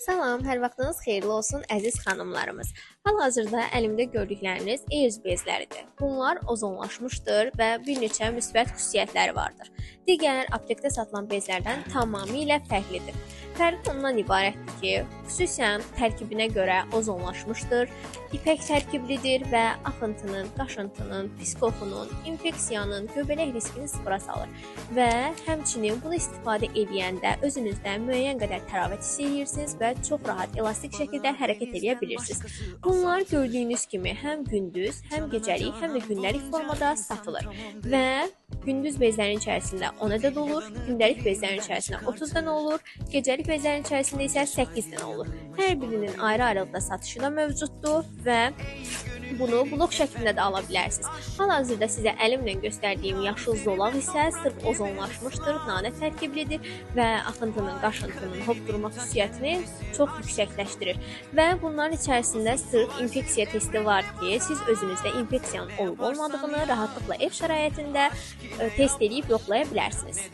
Salam, hər vaxtınız xeyirli olsun əziz xanımlarımız. Hal-hazırda əlimdə gördükləriniz Airs bezləridir. Bunlar ozonlaşmışdır və bir neçə müsbət xüsusiyyətləri vardır. Digər aptekdə satılan bezlərdən tamamilə fərqlidir. Fərqi ondan ibarətdir ki, xüsusən tərkibinə görə ozonlaşmışdır, ipək tərkiblidir və axıntının, qaşıntının, pis qoxunun, infeksiyanın, göbələk riskini sıfıra salır və həmçinin bunu istifadə edəndə özünüzdə müəyyən qədər təravət hiss edirsiniz və çox rahat, elastik şəkildə hərəkət edə bilirsiniz. Bunlar gördüyünüz kimi həm gündüz, həm gecəlik, həm də gündəlik formada satılır və gündüz bezlərin içərisində 10 ədəd olur, gündəlik bezlərin içərisində 30 dənə olur, gecəlik bezlərin içərisində isə 8 dənə olur. Hər birinin ayrı-ayrılıqda satışı da mövcuddur və bunu blok şəklində də ala bilərsiniz. Hal-hazırda sizə əlimlə göstərdiyim yaşıl zolaq isə sırf ozonlaşmışdır, nanə tərkiblidir və axıntının, qaşıntının, hopdurma xüsusiyyətini çox yüksəkləşdirir. Və bunların içərisində sırf infeksiya testi var ki, siz özünüzdə infeksiyanın olub olmadığını rahatlıqla ev şəraitində test edib yoxlaya bilərsiniz.